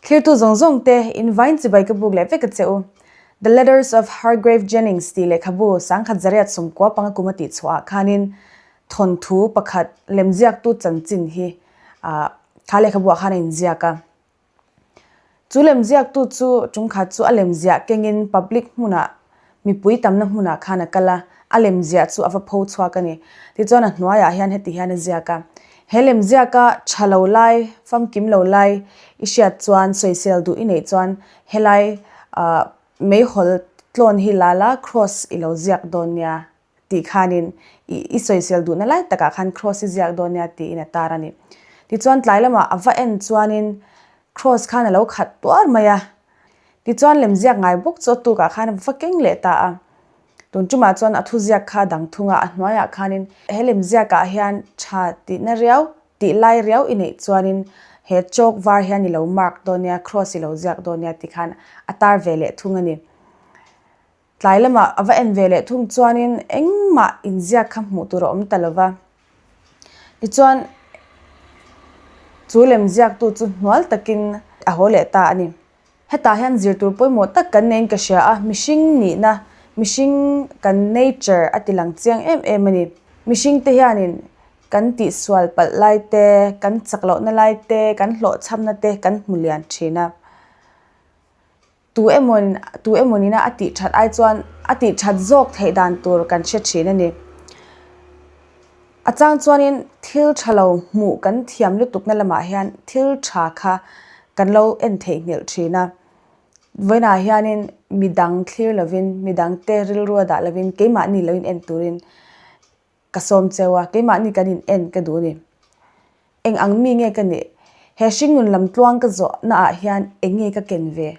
Thlirtu zawng zawng te in vain chibai ka buk leh vek a che u. The Letters of Hargrave Jennings tih lehkhabu 1995 kum a tih chhuah ah khanin thawnthu pakhat lemziaktu chanchin hi kha lehkhabu ah khan a inziak a. Chu lemziaktu chu tungkhat chu a lemziah kengin public hmunah mipui tamna hmunah khan a kal a, a lemziah chu a va pho chhuak a ni. Tichuan a hnuaiah hian heti hian a ziak a, He lemziaka tha lo lai, famkim lo lai i hriat chuan sawisel duh i neih chuan helai meihawl tlawn hi la la cross i lo ziak dawn nia. Tih khanin i i sawisel duhna lai takah khan cross i ziak dawn nia tiin a tar a ni. Tichuan tlai lamah a va en chuanin cross khan a lo khat tuar mai a. Tichuan lemziak ngai bawk chu a tukah khan a va keng leh ta a. Tun tumah chuan a thuziak kha a dang thung a, a hnuaiah khanin he lemziakah hian tha tihna riau, tih lai riau i neih chuanin he chalk var hian i lo mark dawn nia, cross i lo ziak dawn nia ti khan a tar ve leh thung a ni. Tlai lamah a va en ve leh thung chuanin engmah inziak kha hmuh tur a awm ta lo va. Tichuan, chu lemziaktu chu hnual takin a haw leh ta a ni. Hetah hian zir tur pawimawh tak kan neiin ka hria a, mihring nihna, mihring kan nature a ti lang chiang em em a ni. Mihringte hianin kan tihsual palh lai te, kan chak lohna lai te, kan hlawhchhamna te kan hmu lian thin a. Tu emaw tu emaw nina a tih that ai chuan a tih that zawk theih dan tur kan hre thin a ni. A chang chuanin thil tha lo hmuh kan thiam lutukna lamah hian thil tha kha kan lo en theihnghilh thin a. Vawiinah hianin midang thlir lovin midangte rilru a dah lovin keimahni lo in en turin Ka sawm cheu a, keimahni kan in en ka duh a ni. Eng ang mi nge ka nih? He hringnun lam tluang ka zawh na ah hian eng nge ka ken ve?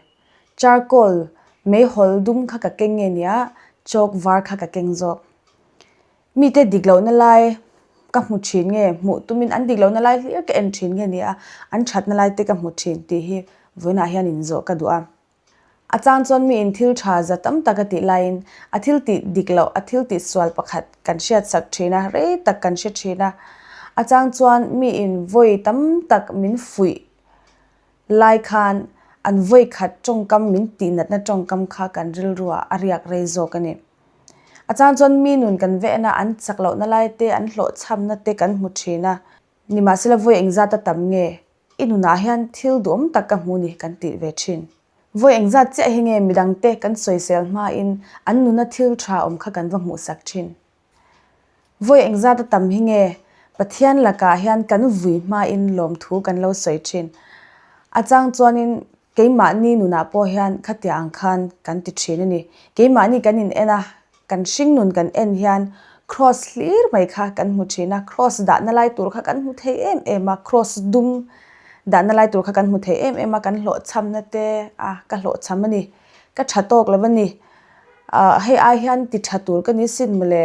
Charcoal meihawl dum kha ka keng nge nia, chalk var kha ka keng zawk. Mite dik lohna lai ka hmu thin nge, hmuh tumin an dik lohna lai hlir ka en thin nge nia, an thatna lai te ka hmu thin tih hi vawiinah hian in zawh ka duh a. A chang chuan miin thil tha za tam tak a tih laiin a thil tih dik loh, a thil tih sual pakhat kan hriat sak thin a, rei tak kan hre thin a. A chang chuan miin vawi tam tak min fuih lai khan an vawi khat tawngkam min tih natna tawngkam kha kan rilruah a riak rei zawk a ni. A chang chuan mi nun kan veh na, an chak lohna lai te, an hlawhchhamna te kan hmu thin a. Nimahsela vawi engzat a tam nge I nunah hian thil duhawm tak ka hmu ni kan tih ve thin. Vawi engzat chiah hi nge midangte kan sawisel hmain an nuna thil tha awm kha kan va hmuhsak thin. Vawi engzat a tam hi nge Pathian lakah hian kan vui hmain lawmthu kan lo sawi thin. A chang chuanin Keimahni nunah pawh hian khatiah ang khan kan ti thin a ni. Keimahni kan in en a, kan hringnun kan en hian cross hlir mai kha kan hmu thin a, cross dahna lai tur kha kan hmu thei em em a, cross dum dahna lai tur kha kan hmu thei em em a, kan hlawhchhamna te a ka hlawhchham a ni, ka tha tawk lo a ni, ah hei ai hian ti tha tur ka ni sin mawle,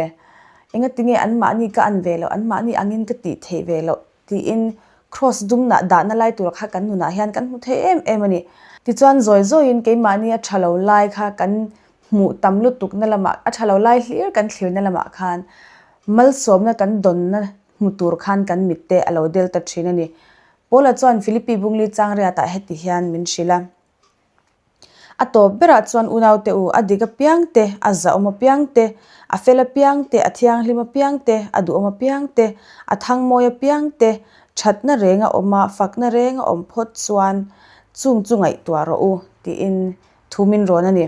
engatinge anmahni ka an ve loh, anmahni angin ka tih theih ve loh. Tiin Kross dumna dahna lai tur kha kan nunah hian kan hmu thei em em a ni. Tichuan zawi zawiin keimahni a tha lo lai kha kan hmuh tam lutukna lamah, a tha lo lai hlir kan thlirna lamah khan malsawmna kan dawnna hmu tur khan kan mitte a lo del ta thin a ni. Paula chuan Philippi Bungli Changriatah heti hian min hrilh a. A tawp berah chuan unaute u, a dik apiang te, a zahawm apiang te, a fel apiang te, a thianghlim apiang te, a duhawm apiang te, a thangmawi apiang te, thatna reng a awm a, fakna reng a awm phawt chuan chung chu ngaihtuah rawh u, tiin thu min rawn a ni.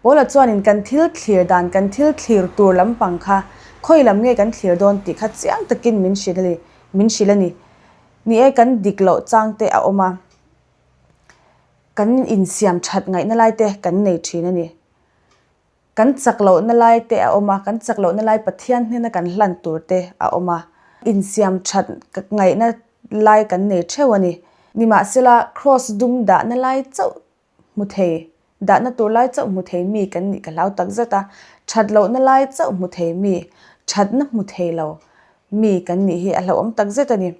Paula chuanin kan thil thlir dan, kan thil thlir tur lampang kha khawi lam nge kan thlir dawn tih kha chiang takin min hrilh a ni, min hrilh a ni. Ni e, kan dik loh chang te a awm a. Kan insiam that ngaihna lai te kan nei thin a ni. Kan chak lohna lai te a awm a, kan chak lohna lai Pathian hnena kan hlan tur te a awm a. Insiam that ngaihna lai kan nei theuh a ni. Nimahsela, Kraws dum dahna lai chauh hmu thei, dahna tur lai chauh hmu thei mi kan nih ka hlau tak zet a, that lohna lai chauh hmu thei mi, thatna hmu thei lo mi kan nih hi a hlauhawm tak zet a ni.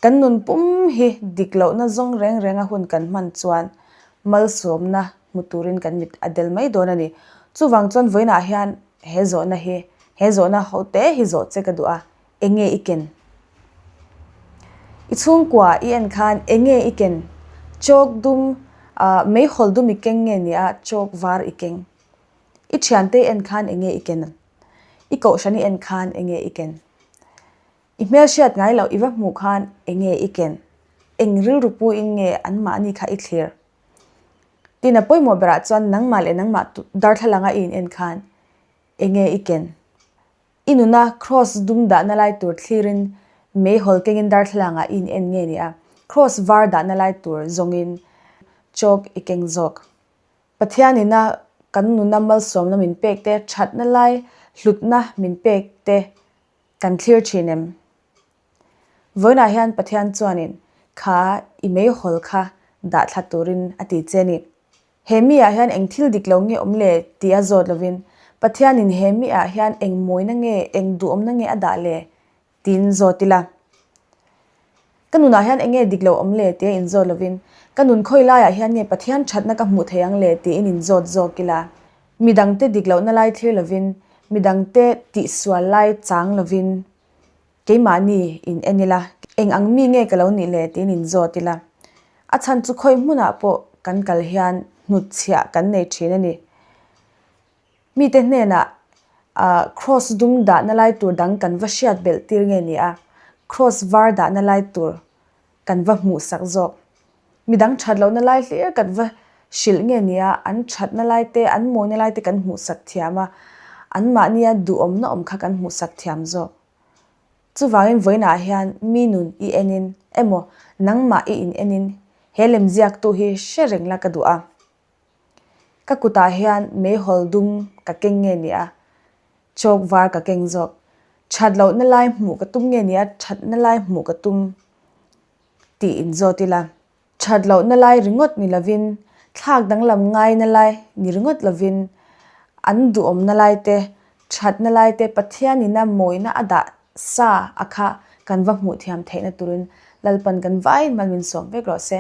Kan nun pum hi dik lohna zawng reng renga hun kan hman chuan malsawmna hmu turin kan mit a del mai dawn a ni. Chuvang chuan vawiinah hian he zawhna hi, he zawhna ho te hi zawh che ka duh a, enge i ken? I chhungkua i en khan enge i ken? Chalk dum, ah, meihawl dum i keng nge ni a, chalk var i keng? I thiante i en khan enge i ken? I kohhran i en khan enge i ken? I hmelhriat ngai loh i va hmuh khan enge i ken? Eng rilru pu in nge anmahni kha i thlir? Tin, a pawimawh berah chuan nangmah leh nangmah darthlalanga i in en khan enge i ken? I nuna kraws dum dahna lai tur thlirin meihawl kengin darthlalangah i in en nge ni a, kraws var dahna lai tur zawngin chalk i keng zawk. Pathianina kan nuna malsawmna min pek te, thatna lai hlutna min pek te kan thlir thin em? Vawiinah hian Pathian chuanin kha i meihawl kha dah thla turin a ti che ni. He mi ah hian eng thil dik lo nge awm le tih a zawt lovin, Pathianin he mi ah hian eng mawina nge, eng duhawmna nge a dah le tiin zawt ila. Ka nunah hian eng nge dik lo awm le tia inzawt lovin, ka nun khawi laiah hian nge Pathian thatna ka hmuh thei ang le tiin inzawt zawk ila. Midangte dik lohna lai thlir lovin, midangte tihsual lai chang lovin keimahni in en ila, eng ang mi nge ka lo nih le tiin inzawt ila. A chhan chu khawi hmunah pawh kan kal hian hnutchhiah kan nei thin a ni. Mite hnenah Kraws dum dahna lai tur dang kan va hriat belh tir nge ni a, Kraws var dahna lai tur kan va hmuh sak zawk. Midang that lohna lai hlir kan va hrilh nge ni a, an thatna lai te, an mawina lai te kan hmuh sak thiam a, anmahnia duhawmna awm kha kan hmuh sak thiam zawk. Chuvangin vawiinah hian mi nun i enin emaw nangmah i in enin he lemziaktu hi hre reng la ka duh a. Ka kutah hian meihawl dum ka keng nge ni a, chalk var ka keng zawk. That lohna lai hmuh ka tum nge ni a, thatna lai hmuh ka tum tih inzawt ila. That lohna lai ringawt ni lovin, thlak danglam ngaina lai ni ringawt lovin, an duhawmna lai te, thatna lai te Pathianina mawina a dah sa a kha kan va hmuh thiam theihna turin Lalpan kan vaiin mal min sawm vek rawh se.